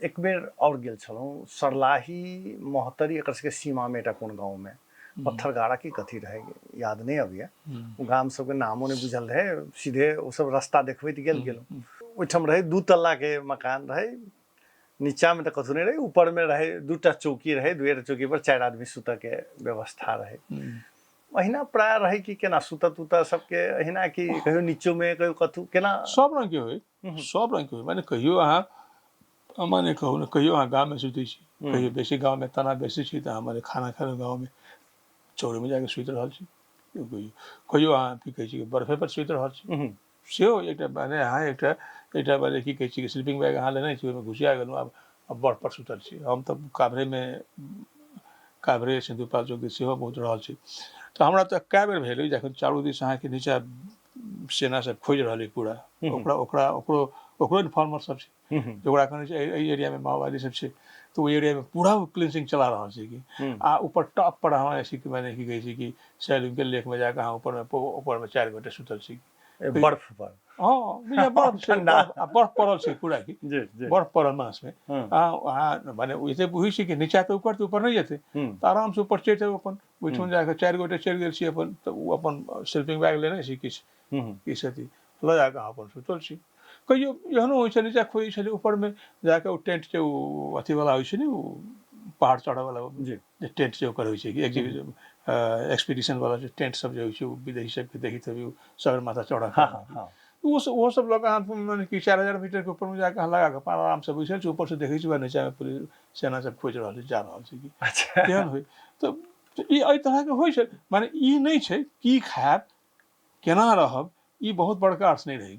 एक बेर आओर गेल छलहुँ सरलाही महोत्तरी एकर सबके सीमामे एकटा कोन गाँवमे पत्थरगाड़ा की कथी रहै, याद नहि अबैए, ओ गाम सबके नामो नहि बुझल रहै। सीधे ओ सब रास्ता देखबैत गेल गेलहुँ। ओहिठाम रहै 2 तल्लाके मकान रहै, नीचाँमे तऽ कथू नहि रहै, ऊपरमे रहै 2टा चौकी रहै, 2टा चौकी पर 4 आदमी सुतऽके व्यवस्था रहै। अहिना प्राय रहै कि केना सुतत उतत सबके अहिना कि कहियो नीचोमे कहियो कथू केना? सब रंगके होइ, सब रंगके होइ। माने कहियो अहाँ माने कहू ने, कहियो अहाँ गाममे सुतै छी, कहियो बेसी गाँवमे तना बेसी छी तऽ अहाँ माने खाना खेलहुँ गाँवमे चौरमे जाके सुति रहल छी, कहियो कहियो अहाँ की कहै छी बर्फे पर सुति रहल छी सेहो एकटा माने अहाँ एकटा एकटा माने की कहै छी स्लीपिंग बैग अहाँ लेने छी, ओहिमे घुसिया गेलहुँ, आब बर्फ पर सुतल छी। हम तऽ काभ्रेमे काभ्रे सिन्धुपाल्चोक सेहो बहुत रहल छी, तऽ हमरा तऽ कए बेर भेल जखन चारू दिस अहाँके नीचा सेना सब खोजि रहल अइ पूरा, ओकरा ओकरा ओकरो ओकरो इन्फॉर्मर सब छै जे ओकरा कहने छै एहि एरियामे माओवादी सब छै, तऽ ओहि एरियामे पूरा ओ क्लिनजिंग चला रहल छै कि आ ऊपर टॉप पर अहाँ ऐसी कि माने की कहै छै कि सैलूनके लेकमे जाकऽ अहाँ ऊपरमे ऊपरमे 4 गोटे सुतल छी बर्फ पर। हँ, बर्फ छै, बर्फ पड़ल छै पूरा की बर्फ पड़ल मासमे अहाँ माने एते बुझै छी कि नीचा तऽ ऊपर तऽ ऊपर नहि जेतै, तऽ आरामसँ ऊपर चढ़ि जाउ अपन ओहिठाम जाकऽ 4 गोटे चढ़ि गेल छी अपन, तऽ ओ अपन स्लीपिंग बैग लेने छी किछु किछु अथी लऽ जाकऽ अहाँ अपन सुतल छी। कहियो एहनो होइ छलै नीचा खोजै छलै ऊपरमे जाकऽ ओ टेंट जे ओ अथीवला होइ छै ने, ओ पहाड़ चढ़ऽवला जे टेंट जे ओकर होइ छै कि एक्सपीडिशनवला जे टेंट सब जे होइ छै, ओ विदेशी सबके देखैत हेबै ओ सगरमाथा चढ़ऽ ओ सब ओहो सब लऽ कऽ अहाँ माने कि 4000 मीटरके ऊपरमे जाकऽ अहाँ लगाकऽ अपन आरामसँ बैसल छी, ऊपरसँ देखै छी नीचामे पुलिस सेना सब खोजि रहल छै, जा रहल छै कि तेहन होइ। तऽ ई एहि तरहके होइ छै। माने ई नहि छै की खायब केना रहब, ई बहुत बड़का अर्थ नहि रहै।